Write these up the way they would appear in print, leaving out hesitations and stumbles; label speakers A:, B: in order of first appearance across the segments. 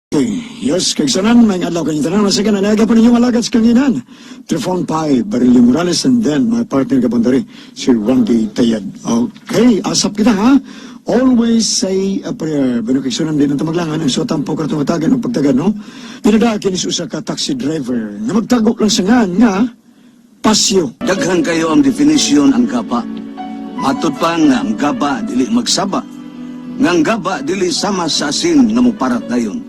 A: Okay. Yes, kaigsuonan, maayong adlaw kanyong tanan. Masaya na naga pa ninyong alagad sa kanginan. Trifon Pai, Barilio Morales, and then my partner kabandari, si Randy Tayad. Okay, asap kita ha. Always say a prayer. Pero kaigsuonan di na tamaglangan, ang suwatan po karatong hatagan ng pagtagan, no? Pinadakin ni usa ka taxi driver nga magtago lang sa ngan nga Pasyo.
B: Daghan kayo ang definisyon ang gaba. Matud pa nga ang gaba dili magsaba. Nga ang gaba dili sama sa asin nga muparat dayon.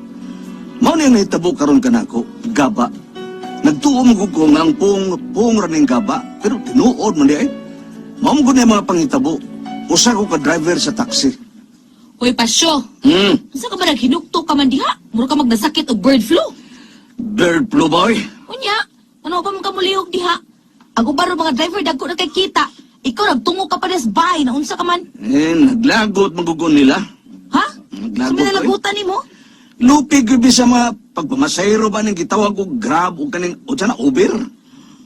B: Mao ni ang nahitabo karon kanako, gaba. Nagtuo mo gud ko nga ang pung pung ra ning gaba, pero tinuod man di ay. Mao mo gud ni ang mga panghitabo. Usa ko ka driver sa taxi.
C: Hoy, Pasyo! Unsa ka ba naghinukto ka man diha? Mura ka magnasakit og bird flu.
B: Bird flu boy.
C: Unya, ano pa man ka mulihok diha? Ang uban mga driver dagko na kay kita. Ikaw nagtungo ka pa des bay na unsa ka man?
B: Eh, naglagot magugon nila.
C: Ha?
B: Naglagot,
C: Sa may nalagutan nimo?
B: Lupi gyud sa mga pagpamasahero ba ning gitawag og Grab o kaning o sana Uber.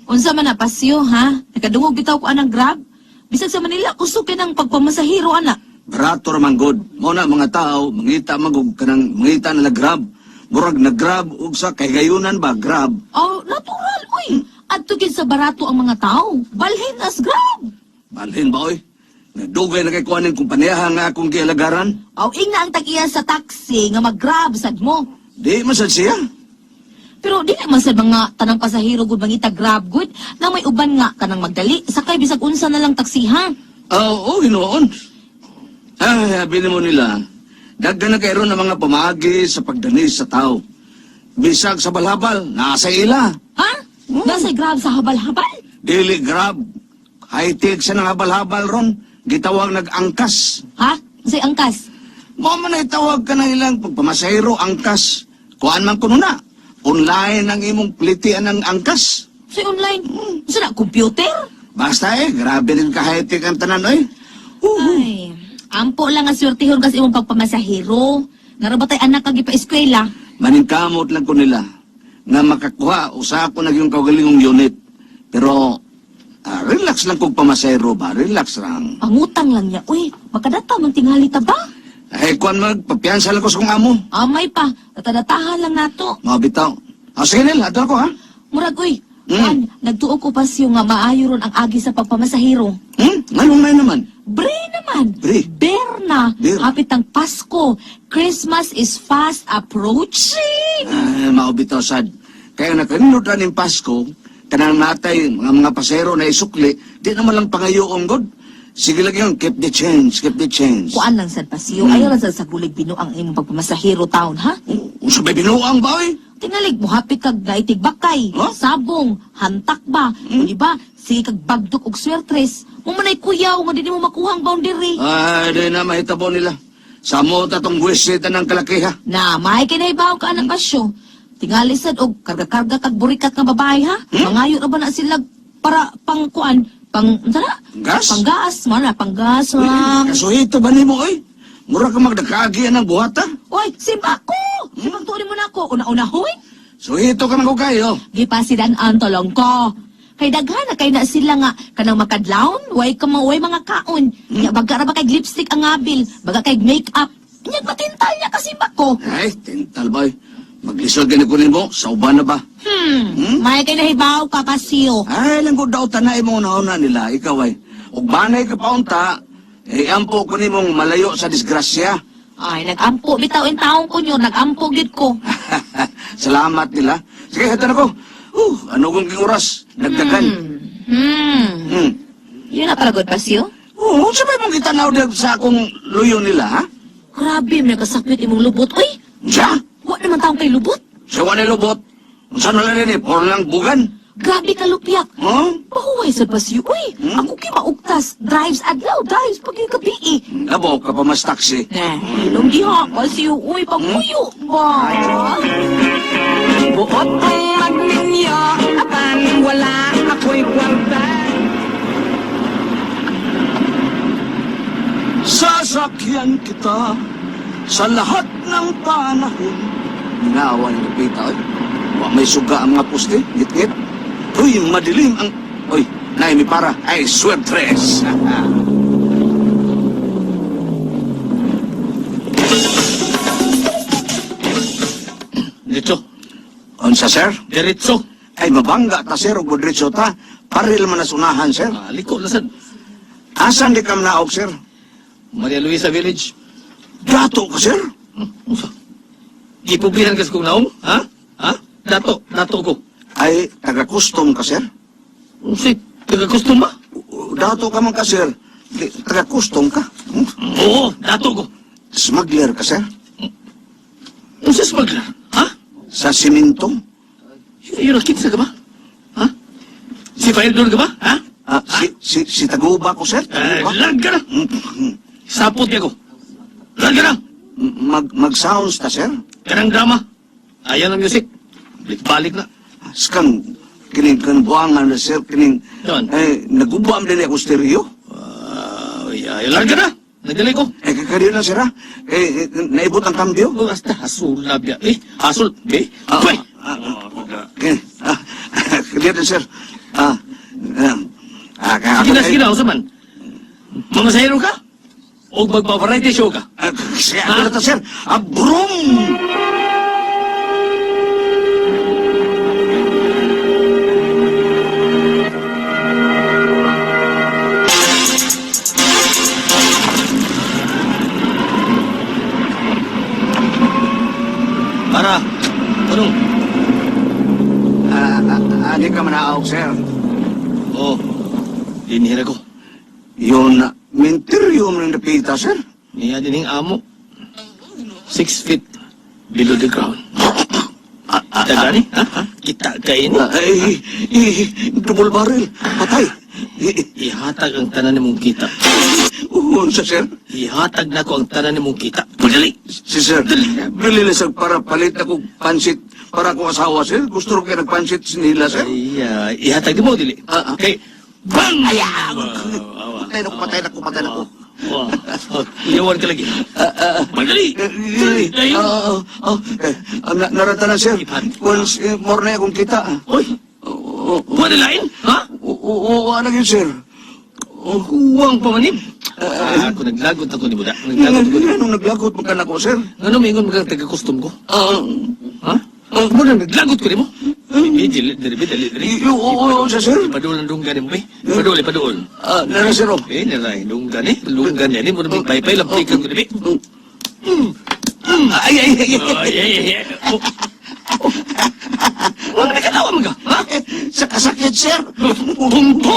C: Unsa man na Pasyo, ha? Nakadungog bitaw ko anang Grab. Bisag sa Manila kusog kay nang pagpamasahero ana.
B: Barato ra man god. Mao na mga tao mangita man og kanang mangita nila Grab. Murag nag-Grab og sa kahigayunan ba Grab.
C: Oh, natural oy. Adto gid sa barato ang mga tao. Balhin as Grab.
B: Balhin ba oy? Nadugay na kay kuan ning kumpanyaha nga akong gialagaran.
C: Aw ingna ang tag-iya sa taxi nga mag-Grab sad mo.
B: Di man sad siya.
C: Pero di naman sa mga tanang pasahero gud mangita Grab gud na may uban nga kanang magdali sakay bisag unsa na lang taxi ha.
B: Oo, hinuon. Ay, sabi mo nila, daghan na kayo ng mga pamaagi sa pagdanis sa tao. Bisag sa balhabal, nasa ila.
C: Ha? Nasa Grab sa habal-habal?
B: Dili Grab. High-tech sa nang habal-habal ron. Gitawag nag-angkas.
C: Ha? Unsay angkas?
B: Mo man ay tawag ka na ilang pagpamasahero, angkas. Kuan man kuno na. Online ang imong plitian ng angkas.
C: Unsay online? Unsa na computer?
B: Basta eh, grabe rin ka high-tech ang tanan oy.
C: Ay, ampo lang ang swertehon kasi imong pagpamasahero. Ngaro ba tay anak kag ipa-eskwela?
B: Maningkamot lang ko nila nga makakuha usa ko na yung kaugalingong unit. Pero relax lang kog pamasahero ba, relax lang.
C: Pangutang lang niya. Uy, makadata man tingali ta ba?
B: Eh, kuan magpapiansa lang ko sa kong amo.
C: Amay pa, datadatahan lang nato.
B: Mga bitaw. Ah, sige nil, adto ko ha.
C: Murag uy, kuan, nagtuo ko pasyo nga maayo ron ang agi sa pagpamasahero.
B: Hmm? Nganong may naman?
C: Bre naman.
B: Bre.
C: Berna.
B: Ber.
C: Hapit ang Pasko. Christmas is fast approaching.
B: Ay, mao bitaw sad. Kaya nakanindot na ning Pasko, kanang natay mga pasero na isukli, di naman lang pangayoong god. Sige lang yun, keep the change, keep the change.
C: Kuan lang sad pasiyo. Ayaw lang sad sa bulig binuang imong pagpamasahero taon, ha?
B: Unsa may binuang ba oy?
C: Tingalig mo hapit kag naitig bakay,
B: Huh?
C: sabong, hantak ba, o di ba? Sige kag bagdok og swertres. Mo manay kuyaw nga di mo makuha ang boundary.
B: Ay, di na mahitabo nila. Samo ta tong buwisit ng kalakiha.
C: Na, may kinahibaw ka anak pasyo. Tingali sad og karga-karga kag burikat nga babae ha. Mangayo ra ba na sila para pang kuan, pang unsa na?
B: Gas?
C: Panggas, man na panggas lang.
B: Kasuhito ba nimo oy? Mura ka magdakaagi ang buhata.
C: Oy, simba ko. Simbang tuon mo na ako, una-una hoy.
B: Suhito ka man ko kayo.
C: Gipasidan ang tolong ko. Kay daghan na kay na sila nga kanang makadlawn, way ka way mga kaon. Nya baga ra ba kay lipstick ang abil, baga kay make-up. Nya patintal niya kasi ba ko.
B: Ay, tintal ba oy? Maglisod gani ko nimo, sa uban na ba?
C: May kay nahibaw ka pasiyo.
B: Ay, lang ko daw tanay mo una nila, ikaw ay. Ug banay ka paunta, eh, ampo ko nimong malayo sa disgrasya.
C: Ay, nagampo bitaw in taong ko nyo, nagampo gid ko.
B: Salamat nila. Sige, hatan ako. Ano kong oras? Nagdagan.
C: Yun na pala good pasiyo.
B: Oo, oh, sabay mong gitanaw dag sa akong luyo nila, ha?
C: Grabe, may kasakit imong lubot. Uy,
B: Siya?
C: wa naman taong kay lubot.
B: Sa wala lubot. Unsa na lang ni por lang bugan.
C: Grabe ka lupyak.
B: Huh?
C: Pahuway sa pasiyo. Uy, ako kay maugtas. Drives adlaw, drives pag yung gabi eh.
B: Labo ka pa mas taxi.
C: Eh, ilong diha pasiyo. Uy, pagpuyo ba?
D: Buot kong magninyo, apan wala ako'y kwarta.
B: Sasakyan kita sa lahat ng panahon. Ginawa ng lupita, oy. Wa may suga ang mga poste, ngit-ngit. Uy, madilim ang... Uy, nay, mi para. Ay, swertres.
E: Diretso.
B: Unsa, sir?
E: Diretso.
B: Ay, mabangga ta, sir, og diretso ta. Paril man na sunahan, sir.
E: Ah, liko na sad.
B: Asan di kam naog, sir?
E: Maria Luisa Village.
B: Dato ka, sir?
E: Unsa? Gipublihan ka sa kong naong? Ha? Ha? Dato, dato ko.
B: Ay, taga-custom ka, sir?
E: Unsa? Taga-custom ba?
B: Dato ka man ka, sir. Taga-custom ka. Hmm?
E: Oo, dato ko.
B: Smuggler ka, sir?
E: Unsa smuggler? Ha?
B: Sa simento?
E: Yun, kinsa ka ba? Ha? Si Fire ka ba? Ha?
B: Ah, si Taguba ko, sir?
E: Eh,
B: Taguba?
E: lag ka na. Sapot niya ko. Lag ka na.
B: Mag-sounds ta, sir?
E: Kanang drama. Ayaw ng music. Balik na.
B: Skang, kining kan buangan na, sir, kining...
E: Yun.
B: Eh, naguba am din ako stereo.
E: Ay, ay, lag ka na. Nagdali ko.
B: Eh, kakariyo na, sir, ha? Eh, naibot ang kambyo.
E: Oh, basta hasul na biya. Eh, hasul. Eh,
B: Ah,
E: Pweh!
B: ah, ah, ah, kadiyo na, sir. Ah, ah, ah,
E: Sige na, sige na, unsa man. Mamasahero ka? O magpa-variety show ka?
B: Ah, sige, ako na ta, sir. Ah, brum!
E: Para, tanong.
B: Ah, ah, ah, di ka manaog, sir.
E: Oh, dinhira ko.
B: Yun, menteryo mo ng napita, sir.
E: Niya din yung amo. 6 feet below the ground. Kita gani? Ha? Ha? Kita kain.
B: Ah, ay, eh, double barrel. Patay. Eh,
E: Ihatag ang tanan nimong kita.
B: unsa, sir?
E: Ihatag na ko ang tanan nimong kita. Pagdali!
B: Si sir, bili na sir para palit ako pansit para akong asawa, sir. Gusto rin kayo nagpansit nila, sir.
E: Ay, ihatag di mo, dili.
B: Ah, ah.
E: Okay. Bang!
B: Ay, ah, patay na ko, patay na ko, patay na ko.
E: Wah. Oh, Iyawan ka lagi. Pagdali! Dali! Dayon!
B: Ah, ah, eh, ah, narata na, sir.
E: Ipan.
B: Kung more na akong kita.
E: Uy!
B: Oo,
E: Buwan na lain? Ha?
B: oo, oo, ano yun, sir?
E: Huwang pamanib. Ah, ako naglagot ako ni Buda. Naglagot ako ni
B: Anong naglagot mo ka na ko, sir?
E: Ano mingon mga taga-custom ko?
B: Ah,
E: Ha? Mo na naglagot ko nimo? Dili, dili, dili, dili, dili.
B: oo, oo, sir, sir.
E: Ipadul ang dunggan nimo, eh. Ipadul, ipadul.
B: Ah, nara, sir, oh.
E: Eh, niray, dunggan eh. Dunggan yan eh. Mo na may paypay, lampikan ko nimo.
B: Ay, ay, ay, ay.
E: Ay, ay, ay, ay. Oh. Oh. Wala na katawa mo ka, ha?
B: Sa kasakit, sir.
E: Tumpo!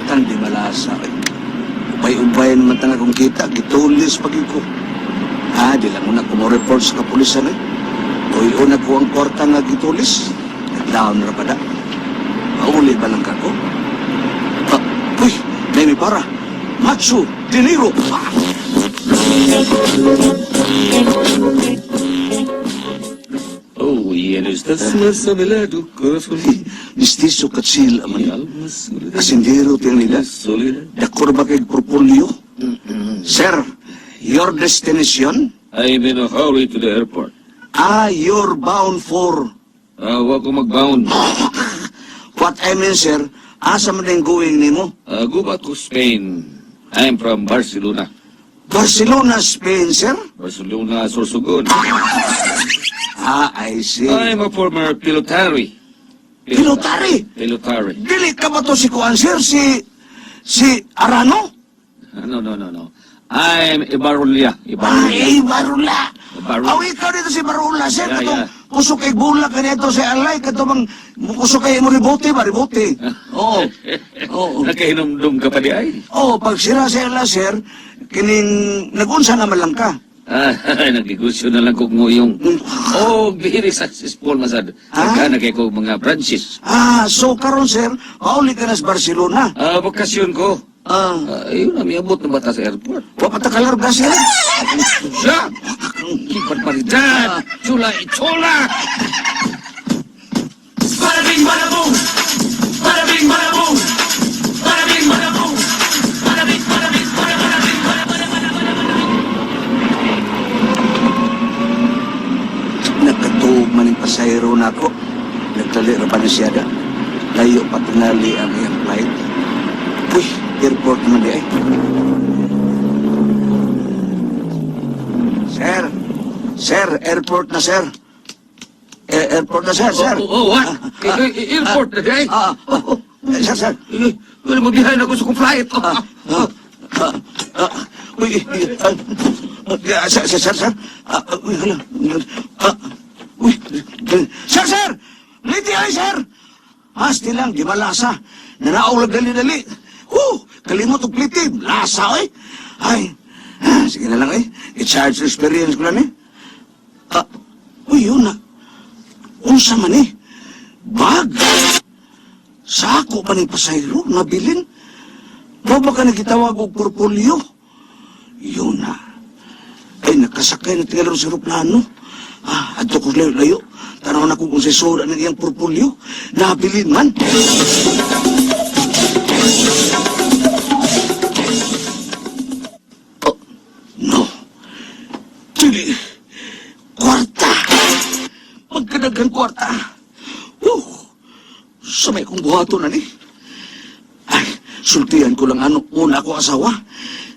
B: Tandi malasa. eh. Ubay-ubay naman tanga kong kita. Gitulis pag ko. Ah, di lang una ko mo report sa kapulisan eh. Uy, una ko ang kwarta nga gitulis. Naglaon na pada. Mauli ba lang ka ko? Ah, uy, may para. Matsu, dinero. Ah!
F: Oh, y en estás más a mi lado, corazón.
B: Mistiso katsil
F: Mi
B: aman.
F: alma soledad.
B: Asindero tinida.
F: Soledad.
B: Dakor ba kay portfolio? Sir, your destination?
F: I'm in a hurry to the airport.
B: Ah, you're bound for.
F: Ah, wa ko magbound.
B: What I mean, sir, asa man din going nimo?
F: Ah, go back to Spain. I'm from Barcelona.
B: Barcelona, Spain, sir?
F: Barcelona, Sorsogon.
B: Ah, I see.
F: I'm a former pilotary.
B: Pilotary?
F: Pilotary.
B: Dili ka ba to si Kuan, sir? Si Arano?
F: Ah, no, no, no, no. I'm Ibarulya. Ibarulya.
B: Ay, Barula!
F: Barula.
B: Aw, ikaw dito si Barula, sir.
F: Yeah,
B: Katong
F: yeah.
B: kusok kay bula ka nito si Alay. Katong bang kusok kay mo ribote ba? Ribote. Oo. Oo.
F: Nakahinumdum ka pa di ay.
B: Oo, pag sira si Alay, sir, kining nagunsa naman lang ka.
F: Ah, nagnegosyo na lang kog nguyong. Oh, very successful masad.
B: Ah?
F: Nagkana kay ko mga branches.
B: Ah, so karon sir, pauli ka na sa Barcelona.
F: Ah, bakasyon ko.
B: Ah,
F: Ah, ayun na, miabot na bata sa airport.
B: wa pa ta kalarga, sir.
F: Siya! Kipat paridad! Chula, ichola!
D: Bada bing, bada boom. Bada bing, bada boom. Bada bing, bada boom. Bada bing, bada bing, bada bada bing, bada bada bada bada bada bing.
B: Nakatuog man ang pasahero na ako. Nagdali ra pa na siya da. Layo pa tingali ang iyang flight. Uy, airport naman di ay. Sir, sir, airport na sir. Airport na sir, sir.
F: Oh, what? Airport na di.
B: Oh, sir, sir.
F: Wala mo behind ako sa kong flight.
B: Ah, uy, sir, sir, sir, sir. Uy, hala. Uy, sir, sir! Lady ay, sir! Asti lang, di malasa. Nanaog lang dali-dali. Kalimot og pliti. Lasa, oy. Ay, sige na lang, eh. I-charge experience ko lang, eh. Uy, yun na. Unsa man, eh. Bag. Sako pa ni pasayro, nabilin. Wa ba ka nagitawag og portfolio? Yun na. Ay, nakasakay na tingalo sa aeroplano. Adto ko layo-layo. Tanaw na ko kung sa sura ng iyang portfolio. Nabilin man. Oh, no. Dili. Kwarta. Pagkadaghang kwarta. Samay kong buhato na ni. Ay, sultihan ko lang ano, una ko asawa.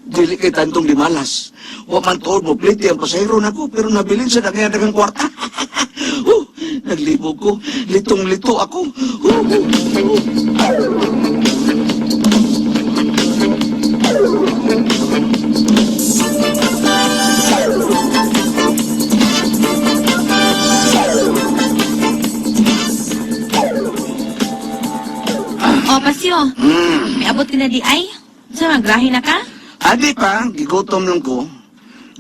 B: Dili kay tantong limalas. Wa man tuod mo pliti ang pasahero nako, pero nabilin sa daghang kwarta. Naglibog ko, litong-lito ako.
C: O, Pasyo. May abot ka na di ay. Sa magrahe na ka?
B: Adi pa, gigutom lang ko.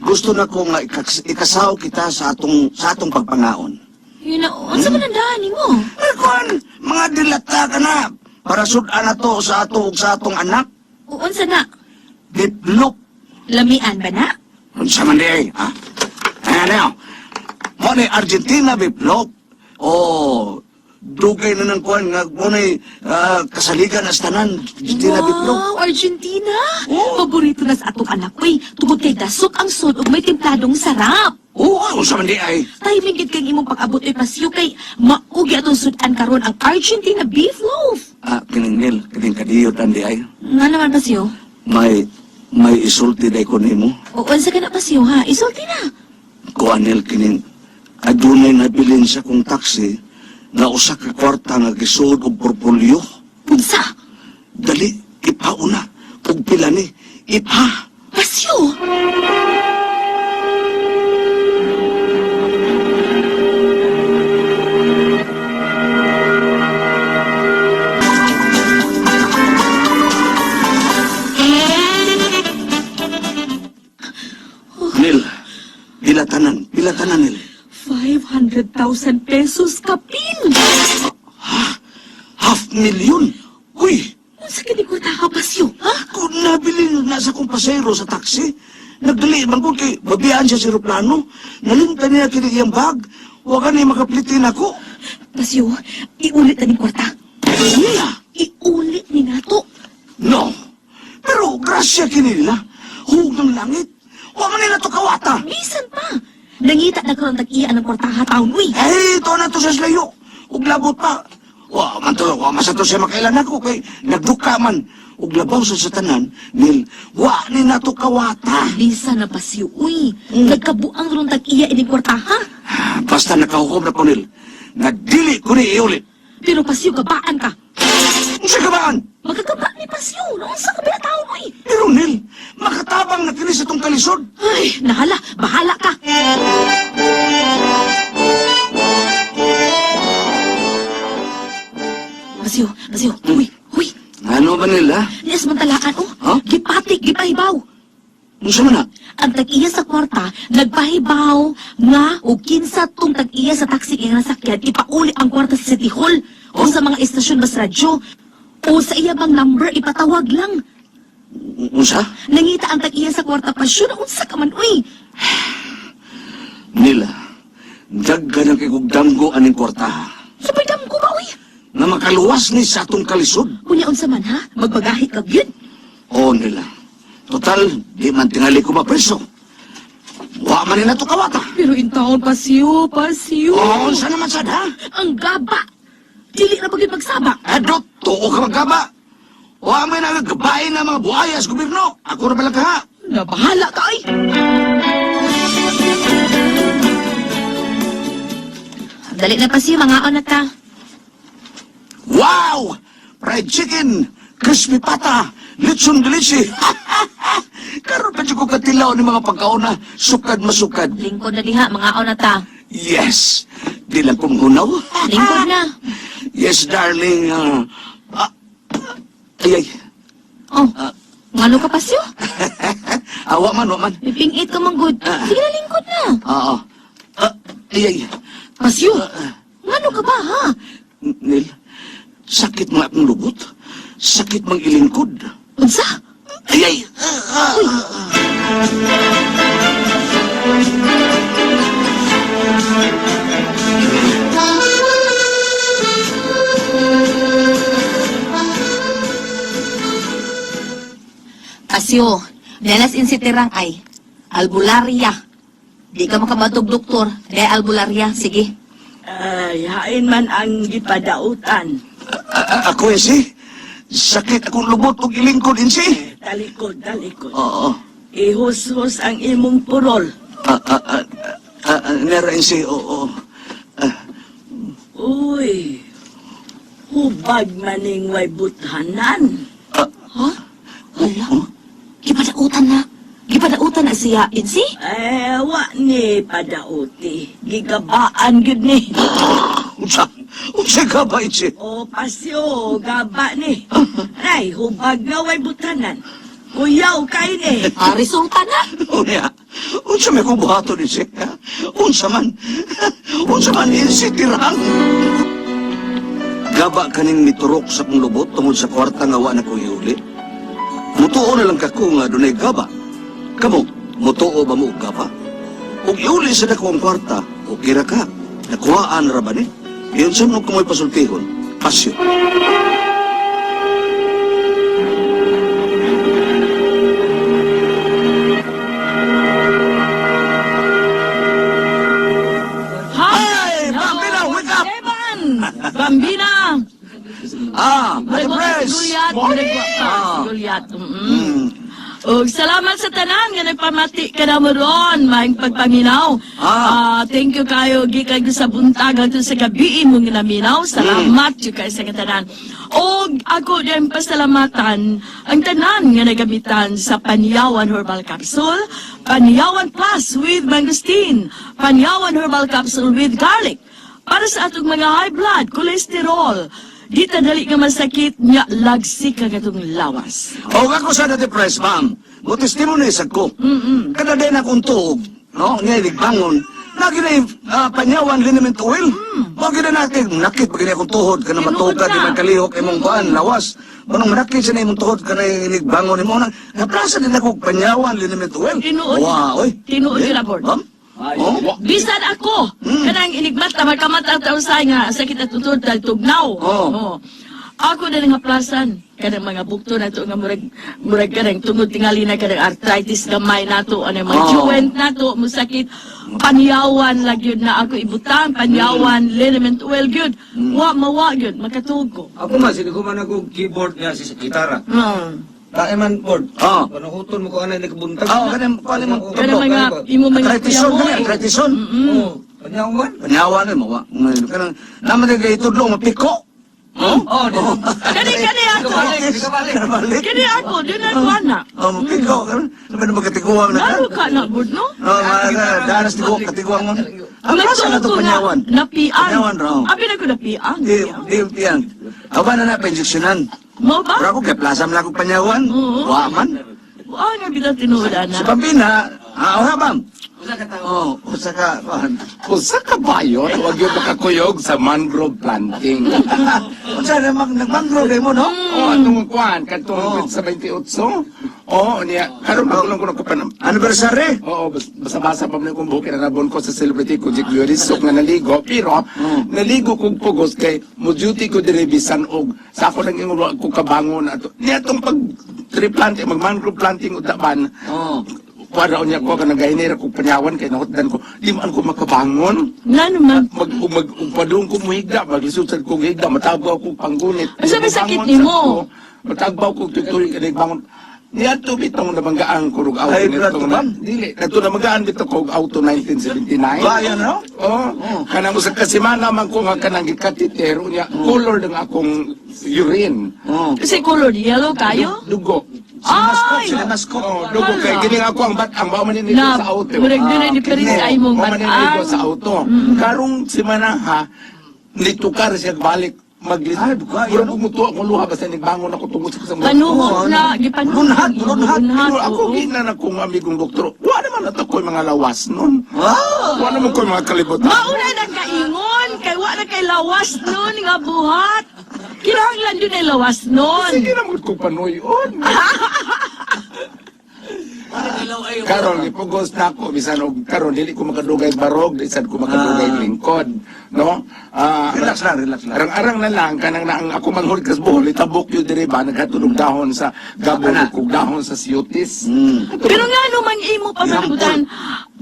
B: Gusto na ko nga ikasaw kita sa atong pagpangaon.
C: Yun na, unsa man ang daan nimo?
B: Ay, kuan, mga dilata ka na. Para sudan na to sa ato ug sa atong anak.
C: O, unsa na?
B: Diplop.
C: Lamian ba na?
B: Unsa man di ay, ha? Ano? Mo ni Argentina biplop. Oh, dugay na ng kuan nga mo ni kasaligan as tanan Argentina biplop.
C: Wow, Argentina!
B: Oo.
C: Paborito na sa atong anak ko eh. Tungod kay dasok ang sod ug may templadong sarap.
B: Oo, unsa man di ay.
C: Timing gid kay imong pag-abot oy Pasyo kay maugi atong sudan karon ang Argentina beef loaf.
B: Kining Nil, kining kadiyotan di ay.
C: Nga naman Pasyo.
B: May isulti day ko nimo.
C: O unsa ka na Pasyo ha? Isulti na.
B: Kuan Nil kining adunay nabilin sa kong taxi na usa ka kwarta nga gisuod og portfolio.
C: Unsa?
B: Dali, ipauna. Ug pila ni, ipa.
C: Pasyo.
B: Nil, pila tanan, pila tanan Nil.
C: 500,000 pesos kapil.
B: Half million. Uy,
C: Unsa kini kwarta ka Pasyo, ha?
B: kung nabili na sa kong pasero sa taxi, nagdali man ko kay babiyaan siya sa eroplano. Nalimtan niya kini iyang bag. Wa ka ni makaplitin ako.
C: Pasyo, iulit na ning kwarta.
B: Niya?
C: Iulit ni nato.
B: No. Pero grasya kini nila. Hug ng langit. Wa man nila to kawata.
C: Bisan pa. Nangita na karon tag-iya ng kwarta ha taon uy.
B: Eh, ito na to sa slayo. Ug labot pa. Wa man to, wa man sa to siya makailan ako kay nagduka man. Ug labaw sa tanan, nil, wa ni nato kawata.
C: Bisan na Pasyo uy. Nagkabuang ron tag-iya ining kwarta ha.
B: Basta nakahukom na ko nil. Nagdili ko ni iulit.
C: Pero Pasyo gabaan ka.
B: Unsa ka baan?
C: Magkagaba ni Pasyo. Naunsa ka ba taon uy?
B: Pero nil, makatabang na kini sa tong kalisod.
C: Ay, nahala, bahala ka. Pasyo, Pasyo, uy, uy.
B: Ano ba nila?
C: Nias man talaan, oh.
B: Huh?
C: Gipatik, gipahibaw.
B: Unsa man na?
C: Ang tag-iya sa kwarta, nagpahibaw nga o kinsa tong tag-iya sa taxi kay nga nasakyan, ipauli ang kwarta sa City Hall o sa mga istasyon bas radyo o sa iya bang number ipatawag lang.
B: Unsa?
C: Nangita ang tag-iya sa kwarta pasyo na unsa ka man uy.
B: Nila, daggan ang kay kog damgo aning kwarta.
C: Sabay ko ba uy?
B: Nga makaluwas ni sa atong kalisod.
C: Kunya unsa man ha? Magbagahi ka gyud.
B: Oo nila. Total, di man tingali ko mapreso. Wa man nila to kawata.
C: Pero in taon pasyo, pasyo.
B: Oo, unsa naman sad ha?
C: Ang gaba. Dili ra ba gyud magsaba.
B: Adot, tuo ka magkaba. Wa may nagagabain na mga buhaya sa gobyerno. Ako na pala ka.
C: Nabahala ka ay. Dali na pa siya, mga na ta.
B: Wow! Fried chicken, crispy pata, lechon delisi. Karon pa jud ko katilaw ni mga pagkauna, sukad masukad.
C: Lingkod na diha, mga na ta.
B: Yes. Di lang kong hunaw.
C: Lingkod na.
B: Yes, darling. Ah, ah, ay, ay.
C: Oh, ngano ka pa siya?
B: Ah, wa man, wa man.
C: Pipingit ka man good. Sige na, lingkod na.
B: Oo. Ah, ay, ay.
C: Pasyo, ngano ka ba ha?
B: Neil, sakit mga akong lubot. Sakit mang ilingkod.
C: Unsa?
B: Ay, ay! Ah, ah, ah.
C: Pasyo, nalas insitirang ay. Albularia. Di ka makabatog doktor. Dahil albularia, sige.
G: Ay, hain man ang gipadautan.
B: Ah, ah, ako eh, si. Sakit akong lubot ug ilingkod, insi.
G: Talikod, talikod.
B: Oo.
G: Ihushus ang imong purol.
B: Ah, ah, ah, ah, ah, nera, insi. Oo. Ah,
G: Uy, hubag maning way buthanan.
B: ah,
C: Ha? Hala? Gipadautan na. Gipadautan na siya, Insi?
G: Eh, wa ni padauti. Gigabaan gyud ni.
B: Unsa? Unsa ka ba, insi?
G: O pasyo, gaba ni. Ay, hubag nga way buthanan. Kuyaw kay ni.
C: Ah, resulta na.
B: Unya, unsa may kong buhaton, insi? Ha? Unsa man? Unsa man, insi, tirang? Gaba kaning miturok sa kong lubot tungod sa kwarta nga wa na ko iuli. Mutuo na lang kako nga dunay gaba. Kamo, mutuo ba mo og gaba? Ug iuli sa dako ang kwarta, okay ra ka. Nakuhaan ra ba ni? Iyon sa mo kumoy pasultihon. Pasyo.
G: Hi!
B: Hey, Bambina, wake up!
G: Evan! Bambina!
B: Ah, Madam Press!
G: Goliath,
B: Ah.
G: Goliath.
B: Mm.
G: Og salamat sa tanan nga nagpamati ka na mo ron, maayong pagpaminaw.
B: Ah.
G: Ah, thank you kayo gikan ko sa buntag hangtod sa gabi imong ginaminaw. Salamat jud kayo sa tanan. Og ako din pasalamatan ang tanan nga nagamitan sa Panyawan Herbal Capsule, Panyawan Plus with Mangosteen, Panyawan Herbal Capsule with Garlic. Para sa atong mga high blood, cholesterol, di ta dali nga masakit nya lagsik ang atong lawas.
B: O ako sa dati press, ma'am. Mo testimony sa ko. Kada day na akong tuog, no? Nga bangon. Lagi na yung panyawan liniment oil. Mo gina natin, nakit pag akong tuhod kana
G: Tinuod
B: matuga
G: na.
B: di man kalihok imong kuan lawas. Manong manakit sa na imong tuhod kana bangon nimo na. Naplasa din ako og panyawan liniment oil.
G: Tinuod.
B: Wow, oy.
G: Tinuod
B: Eh,
G: yun, Abord.
B: Ma'am? Oh?
G: Bisan ako, kanang inigmata, magkamata ta usay nga sakit at tutod dahil tugnaw.
B: Oo.
G: Oo. Ako na nga plasan kanang mga bukto nato nga murag murag kanang tungod tingali na kanang arthritis gamay nato ano mga
B: Oo.
G: joint nato musakit panyawan lang yun na ako ibutang panyawan liniment oil gyud wa mawa gyud makatuog ko.
H: Ako man, sino ko man ako keyboard niya si gitara.
G: Mm.
H: Tae man board.
B: Oo.
H: Panuhuton mo ko anay nagbuntag.
B: Oo, kanang- kuan mo.
G: Kanang mga imo mga
B: Arthritison
G: kuyamoy.
B: kani, arthritison.
H: Oo. Panyawan.
B: Panyawan ni mawa. Kanang naman kay itudlo mapiko. Oh?
H: Oo, di.
G: Kani kani ako.
H: Kabalik, kabalik.
B: Kabalik.
G: Kani ako di na ko ana.
B: Oh, mapiko. Sabi na magkatiguan na ka.
G: Lalo ka na board no?
B: Oh, mga danas tigo katiguan mo. Ang klase na to
G: Nagtuo ko nga,
B: panyawan.
G: Napian.
B: Panyawan raw.
G: Abi na ko napian.
B: Di di pian. Awa na na pensiyonan.
G: Mo ba?
B: Pero ako kay plaza man ako panyawan.
G: Oo.
B: Wa man.
G: Wa nga bitaw tinuod ana.
B: Si Pambina, ah, ora bam.
H: Usa ka tao.
B: Oh, usa ka kuan.
I: Usa ka ba yun? Huwag yung makakuyog sa mangrove planting.
B: Unsa na mag nagmangrove mo no?
I: Oo, atong kuan, katong sa 28. Oo, niya. Karon magulong ko na ko pa na-
B: Anniversary.
I: Oo, basa-basa pa man akong buhok, kinarabon ko sa celebrity ko, Jack Lloris, nga naligo. Pero, naligo kong pugos kay mo duty ko dire bisan og sa ako nang ingon wa ko kabangon ato. Niya atong pag tree planting, mag mangrove planting utaban.
B: Oh.
I: Para unya ko kanang gahinira ko panyawan kay nahutdan ko. Di man ko makabangon.
G: Nga naman.
I: Mag mag upadung ko muhigda, maglisod sad ko higda, matagbaw ko panggunit.
G: Ang sabi sakit
I: Bangon
G: nimo.
I: sad ko, matagbaw ko tutoy kanang bangon. Niadto bitong nabanggaan ko rug auto
B: Ay,
I: nito
B: plato
I: na.
B: ba?
I: Dili, kadto nabanggaan bitaw ko og auto 1979.
B: Bayan, no?
I: Oh, kanang usa ka semana man ko nga kanang gikatiter unya color ng akong urine.
B: Oh.
G: Kasi color yellow kayo?
I: Dugo.
G: Ay!
B: Sinamasco.
I: Oh, dugo kay gini nga ako ang batang mao man ni
G: Na,
I: sa auto.
G: murag doon ay diferensya
I: Oo,
G: imong
I: mao man ni
G: batang.
I: sa auto. Karong semana ha, nitukar siya balik maglis.
B: Ay, duga,
I: Murag mutuwa akong luha basta nagbangon ako tungod sa kasang
G: Panuhot na, gipanuhot.
B: Lunhat, lunhat.
G: Lunhat,
I: Pero ako
G: oo.
I: ginan akong amigong doktor. Wa naman na to ko'y mga lawas nun.
B: Ah!
I: Wa naman ko'y mga kalibutan.
G: Mauna na kaingon, kay wa na kay lawas nun nga buhat. Kinahanglan yun ay lawas nun.
I: Sige naman kong panoyon. Karon gipugos na ako bisan og karon dili ko makadugay barog, di sad ko makadugay lingkod, no? Ah,
B: Relax lang, relax lang.
I: Arang-arang na lang kanang naang ako manghod kas buhol itabok yun diri ba naghatod og dahon sa gabon
B: Ana.
I: ug dahon sa siyutis.
G: Pero nga naman imo pamalibutan,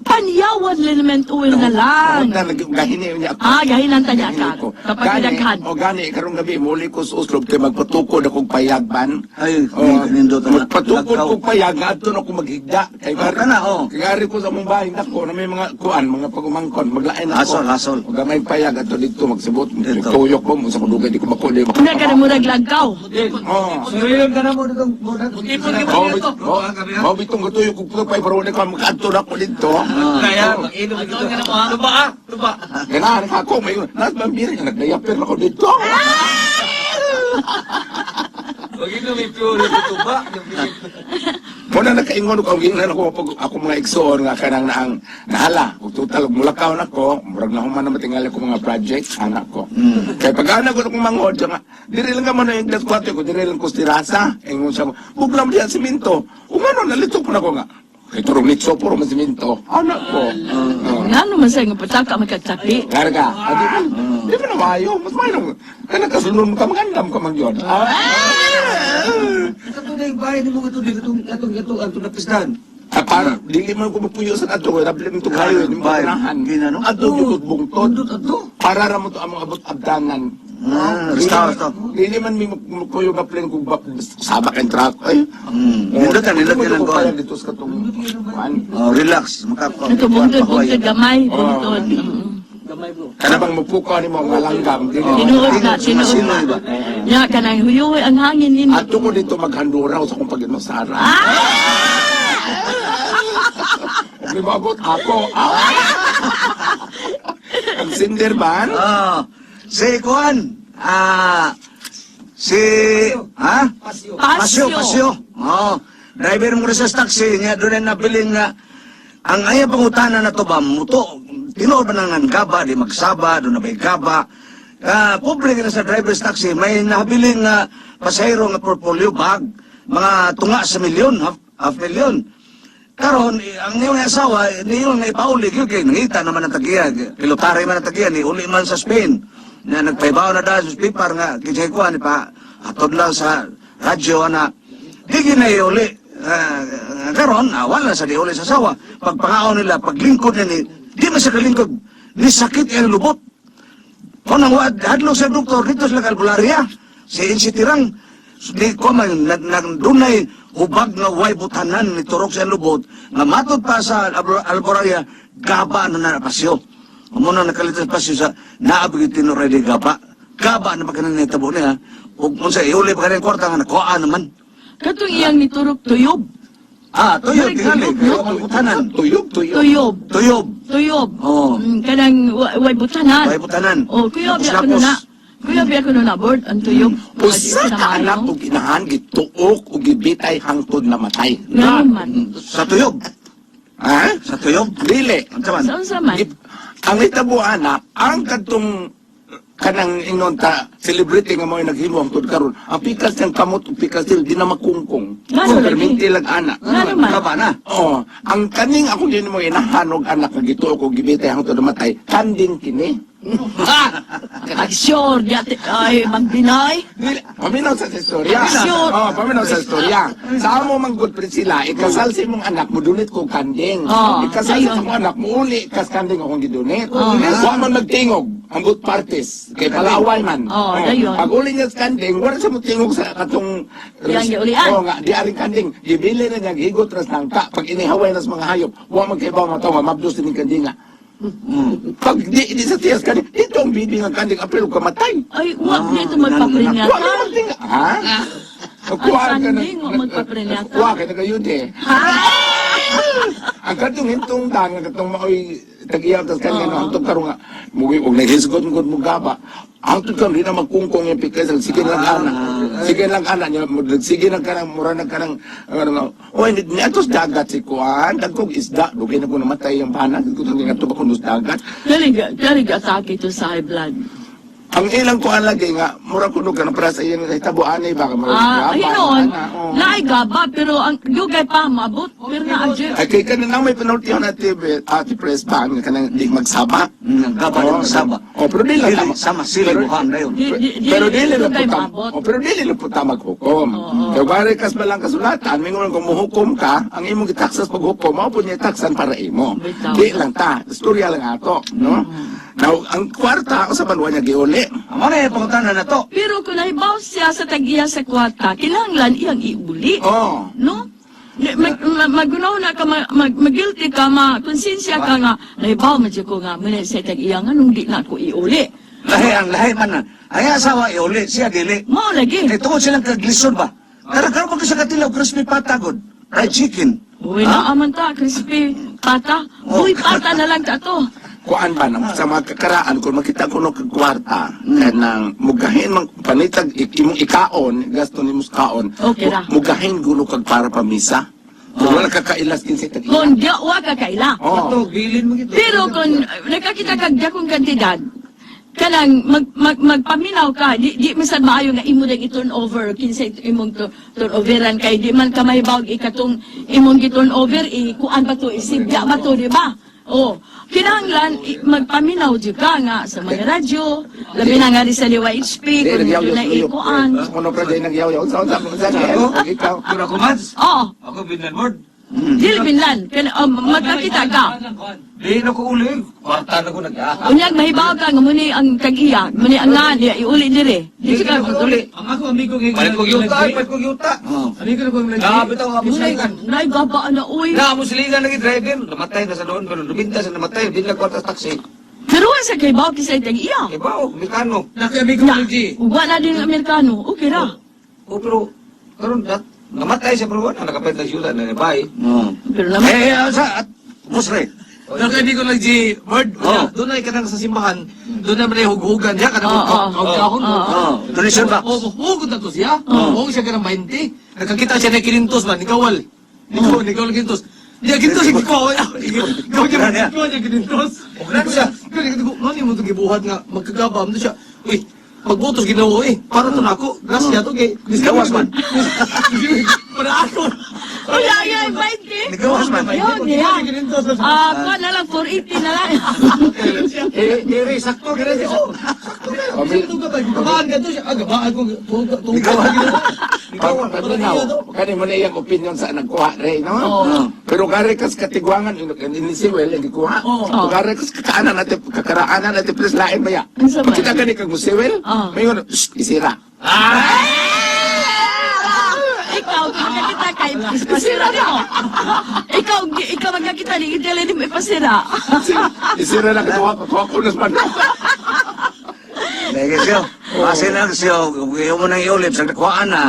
G: panyawan liniment oil na lang.
I: Na gahini niya ako.
G: Ah, gahinan ta niya
I: Gahini
G: ka.
I: ko.
G: Kapag
I: Gani,
G: daghan.
I: O gani karong gabi muli ko sa Oslob kay magpatukod akong payagban.
B: Ay,
I: O,
B: nindot na.
I: magpatukod
B: Lagkaw.
I: kong payag adto na ako maghigda. Kay
B: Oh, kana, oh.
I: Kay ari ko sa among bahay nako na may mga kuan, mga pagumangkon, maglain ako.
B: Hasol, hasol.
I: O gamay payag adto dito magsibot,
B: Dito.
I: tuyok ko mo sa kudugay di ko makuli.
G: Una ka na murag lagkaw.
I: Oh.
H: Suriyon ka na mo dito.
I: Mao bit- mao bitong gatuyo kog pay pero wala ka makaadto na ako dito.
H: Kaya, mag-inom dito. Tuba ah, tuba.
I: Ganahan ka ako, may nas bambira niya, nagdayapir ako dito.
H: Mag-inom yung pure yung tuba.
I: Muna nakaingon ko, ang giingnan ako pag ako mga igsoon nga kanang naang nahala. Ug total ug mulakaw na ko, murag na human na matingali ko mga projects anak ko. Kay pag anak ko akong manghod siya nga, diri lang ka man ang iglas kwarto ko, diri lang ko stirasa. Ingon siya, buglam diya simento. Ug ano nalito ko na ko nga. Kay turong litso puro man simento. Anak ko. Oh.
G: Nga naman sa'yo nga pataka magkagtapi.
I: Karga. Ah, di ba? Di ba na maayo? Mas maayo. Kanang kasulon ka magandam ka man yun. Ah.
H: Ito na yung bahay ni mo ito dito itong itong itong itong napisdan.
I: Ah, para dili man ko mapuyo sa ato kay rablim to kayo di mo
B: Bay,
I: ganahan.
B: ginano?
I: Ato gyud bungtod.
H: Tundot ato.
I: Para ra mo to among abot abdanan.
B: Ah,
I: Dili
B: basta,
I: man-
B: basta.
I: Dili man mi mapuyo nga plan kung saba kay truck ay.
B: Nindot ka, nindot ka lang
I: ko. Dito sa katong kuan.
B: Oh, relax. Makapa.
G: Ito bungtod, bungtod gamay, bungtod.
H: Gamay bro.
I: Kana bang mupukaw nimo ang langgam dili.
G: Tinuod na, tinuod
B: Sino
G: na.
B: iba?
G: Ya, kanang huyuhoy ang hangin nino.
I: Ato ko dito maghanduraw sa akong pag-inusara. May maabot ako. Ah! Ang sindirban?
B: Ah, si Kuan. Ah, si ha?
H: Pasyo.
B: Pasyo, pasyo. Oh, driver mo rin sa taxi niya doon na nabiling nga ang aya pangutana na to ba muto tinuod ba nang ang gaba di magsaba doon na may gaba. Ah, pobre ka na sa driver's taxi may nabiling nga pasahero nga portfolio bag mga tunga sa milyon half, half milyon. Karon eh, ang iyong asawa niyo nga ipauli gyud kay nangita naman ang tagiya pilotare man ang tagiya ni uli man sa Spain na nagpaibaw na dahil sa pipar nga kinsay kuan pa atod lang sa radyo na di gyud na iuli. Ah, karon wala sa di uli sa asawa pagpangaon nila paglingkod ni di man sa kalingkod ni sakit ang lubot. Kung ang wad, hadlok sa doktor, dito sila kalbularia. Si Insitirang, di ko man, dunay hubag nga way butanan ni Turok sa lubot, nga matod pa sa alboraria, gaba na napasyo. Amo na nakalitas pasyo sa naabig tinuray di gaba. Gaba na pa kanin nitabo niya. Ug unsa iuli pa kanin kwarta nga nakuha naman.
G: Katong iyang niturok tuyob.
B: Ah, tuyob tingali,
G: Tuyob,
B: kayo ang butanan.
I: Tuyog, tuyog.
G: Tuyob.
B: Tuyob.
G: Tuyob.
B: Oo.
G: Kanang way butanan.
B: Way butanan.
G: Oh, kuya biya ko
B: Lapos-lapos.
G: na. Kuya biya ko na board ang tuyob.
I: Usa ka anak og inahan gituok ug gibitay hangtod namatay.
G: Nga naman.
B: Sa tuyob.
I: Ha?
B: Sa tuyob.
I: Dili.
B: Unsa man?
G: Sa unsa man?
I: Ang hitabo anak, ang kadtong Kanang ingnon ta celebrity nga mo naghimo ang tud karon. Ang pikas niyang kamot ug pikas dil di na makungkong.
G: Ngano lagi?
I: Perminti lang ana.
G: Ngano man?
B: Gaba na.
I: Oh, ang kaning ako din mo inahanog anak nga gituo ko gibitay hangtod namatay, kanding kini.
G: Sure, di ate, ay, magbinay.
I: Dili, paminaw sa istorya.
G: Sure.
I: Oh, paminaw sa istorya. Sa amo man good Priscilla, ikasal sa imong anak mo dunit ko kanding.
G: Oh,
I: Ikasal sa
G: ayun.
I: imong anak mo uli kas kanding akong gidunit.
G: Oh.
I: Wa man magtingog ang both parties kay palaaway man.
G: Oh, ayun.
I: Pag uli niya sa kanding, wala siya motingog sa katong
G: Iyang giulian.
I: Oh, nga di aring kanding. Gibili na niya gigot ras nangka pag inihaway na sa mga hayop, wa man kay ba matawa mabdos din kandinga. Pag di sa tiyas kanding, dito ang bibi ng kanding april kamatay.
G: Ay, wag
B: Ah,
G: dito
B: ngano
G: magpaprinyata.
I: Wa man magtinga. Ha? Kuha
G: Ang
I: ka na.
G: kanding, wa magpaprenyata.
I: Kuha ka na kayo eh. Ang katong hintong dang, ang katong maoy tag-iyaw tas kanya no, hantong karon nga mugi og naghisgot mo mo gaba. Hantong karon di na magkungkong yung pikas, sige lang ana. Sige lang ana niya, sige lang kanang mura na kanang ano nga. Oy ni ni atos dagat si kuan, dagkog isda, dugay na ko namatay ang bana, ko ngadto ba kuno sa dagat.
G: Dali, dali atake ito sa high blood.
I: Ang ilang kuan lagi nga mura kuno ka na para sa iyang hitabo ani ba ka mura
G: Ah,
I: gaba,
G: ay noon,
I: ana, oh.
G: naay gaba, pero ang dugay pa, maabot. Pero na, adyo.
I: Ay kay kanan ang may penalty na TV ati press ban nga kanang di magsaba.
B: Gaba
I: Oh,
B: na magsaba.
I: Oh, pero dili lang
B: Dili,
I: tama.
B: sama sila
I: Pero-
B: buhang na yun.
I: Pero dili lang
G: dugay
I: po tam-
G: maabot.
I: oh, pero dili lang po ta maghukom.
G: Oo.
I: Kay wari kas balang kasulatan, mingon kung muhukom ka, ang imong gitaksas paghukom, mao po niya taksan para imo.
G: Bitaw.
I: Di lang ta, istorya lang ato, no? Now, ang kwarta sa banwa niya giuli.
B: Amo na yung pangutana na to.
G: Pero kung nahibaw siya sa tag-iya sa kwarta, kinahanglan iyang iuli.
I: Oh.
G: No? Magunaw na ka, mag-guilty ka, ma-konsensya ka nga, nahibaw man siya ko nga, muna sa tag-iya nga, nung di na ako iuli.
B: Lahi ang lahi man na. Ay asawa iuli, siya dili.
G: Mao lagi.
B: Kay tungod silang kaglisod ba? Tara karon pag sa katilaw crispy patagod, fried chicken.
G: Uy, naaman ta, crispy, pata.
B: Oh.
G: Uy, pata na lang ta to.
I: Kuan ba nang sa mga kakaraan kung makita ko no kag kwarta kanang mugahin man panitag imong ikaon gasto nimo sa kaon.
G: Okay ra.
I: Mugahin gulo kag para pamisa. Kung wala ka kailas kinsa tag
G: Kung di, wa ka kaila.
I: Oh.
H: Ato, bilin mo gito.
G: Pero kung nakakita kag dakong kantidad, kanang magpaminaw ka, di man sad maayo nga imo nang i-turn over kinsa imong turn overan kay di man ka mahibaw ikatong imong gi-turn over i kuan ba to, isibya ba to, di ba? Oh, kinahanglan magpaminaw jud ka nga sa mga radyo, labi na nga rin sa Liwa HP
I: Di
G: kung
I: nagyaw
G: na ikuan.
I: Kuno pra di nagyaw-yaw. Sa sa sa
H: Ako?
I: ikaw.
H: Pero ako, Mads.
G: Oh,
H: Ako, Binlan Ward.
G: dili binlan, magkakita ka.
H: Di na ko uli. Kwarta na ko nag
G: Unyag mahibaw ka nga muni ang tag-iya, muni ang ngan, iuli dire. Di ka
H: Uli.
D: Ang ako amigo ngay
H: Palit ko yuta, ay, palit ko yuta.
B: Oh.
D: Amigo na ko ang
H: Grabe to, amo siligan.
G: Nay gaba na uy.
H: Na, amo siligan lagi driver. Namatay na sa doon, pero luminta sa namatay. Di na kwarta sa taxi.
G: Pero wa sa kay baw kisay tag iya.
H: Eh, bao, Amerikano.
D: Naki amigo
G: Na,
D: ng G.
G: wa na din ang Amerikano. Okay ra.
H: Oh, pero, karon dat, namatay siya, pero wala, nakapalit na siyuta na nabay.
B: Oh.
G: Pero naman
B: Eh, sa at Musre.
D: Naki amigo ng G. Word.
B: Oh.
D: Doon ay kanang sa simbahan. Doon na may hughugan niya kanang
G: Oo, oo.
D: kahon.
G: Oo.
B: Oh, donation box.
D: Oh, hugod na to siya. Hugod siya kanang 20. Nakakita siya na 500 man nikawal. Nikaw, nikaw lang 500. Di 500 ikaw. Ikaw niya, ikaw niya 500.
H: Huwag na siya.
D: Kaya ko, ano mo itong gibuhat nga magkagaba mo siya. Uy, pagbutos ginawa eh. Para to nako. Grasya to kay.
B: Gawas man.
D: Para ako.
G: Wala yan, 20.
B: Nagawas man.
G: Yun, yan. Ah, kuha na lang 480 na lang.
H: Eh, dire, sakto, dire. Oh,
D: Gabaan ka to siya. Ah, gabaan ko.
I: Pag paminaw, kani mo na iyang opinion sa nagkuha re, no?
G: Oo.
I: Pero gare kas katigwangan ini si Well ang gikuha.
G: Oo.
I: Gare kas kakaanan natin kakaraanan natin please lain ba ya?
G: Ang sama.
I: Pagkita gani kag mo si Well,
G: Oo.
I: mayon, shh, isira.
G: Ikaw, kung magkakita kay ipasira mo. Ikaw, ikaw magkakita ni Itali ni mo ipasira.
I: Isira na katuwa ko, kuha ko nas man.
B: Lagi siyo. Kasi lang siyo, iyo mo nang iulip sa nakuhaan na.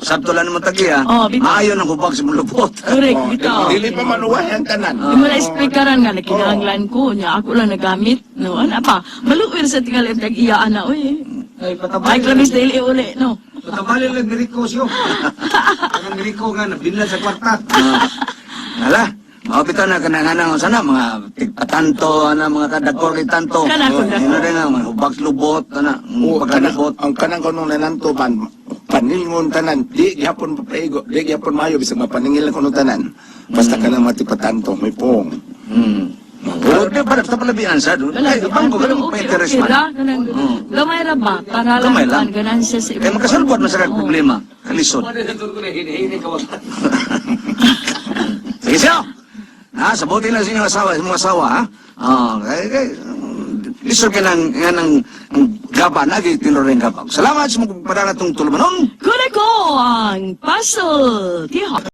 B: Sabto lang naman tagiya.
G: Oh, bitaw.
B: Maayo nang hubag sa mong lupot.
G: Correct,
I: Oh,
G: bitaw.
I: Dili pa manuwahe ang tanan.
G: Di mo na explikaran nga, nakinahanglan ko, niya ako lang nagamit. No, ano pa, maluwir sa tingali ang tag-iya, ana, uy.
H: Ay,
G: Ay,
H: patabali.
G: klamis dili uli, no.
H: Patabali lang ni Rico siyo. Ang Rico nga, nabinlan sa kwarta.
B: Hala, Mao bitaw na kanang anang sana mga tigpatanto ana, mga kadagkor kay tanto.
G: Kana ko na.
B: Ano rin nga mga hubag lubot ana,
I: O, kanang,
B: pagkalubot.
I: ang kanang kanong nananto man, paningon tanan, di gihapon papaigo, di gihapon maayo, bisag mapaningil lang kuno tanan. Basta kanang matipatanto, may pong.
B: Pero di ba sa palabian sa doon? Ay, bangko
G: Pero
B: ganun
G: okay,
B: may interest
G: okay
B: man.
G: ra. Kanang, gamay ra ba? Para lang
B: Gamay lang.
G: kuan, ganan siya sa
B: Kaya makasulbot man sa kag problema. Kalisod. Sige siya. Ha, sabutin lang sa inyong asawa, sa mga asawa, ha? Oh, kay lisod ka ng, nga ng, ang gaba na, tinuro rin gaba. Salamat sa mga pagpadala itong tulumanon.
G: Kuna ko ang puzzle. Tiha.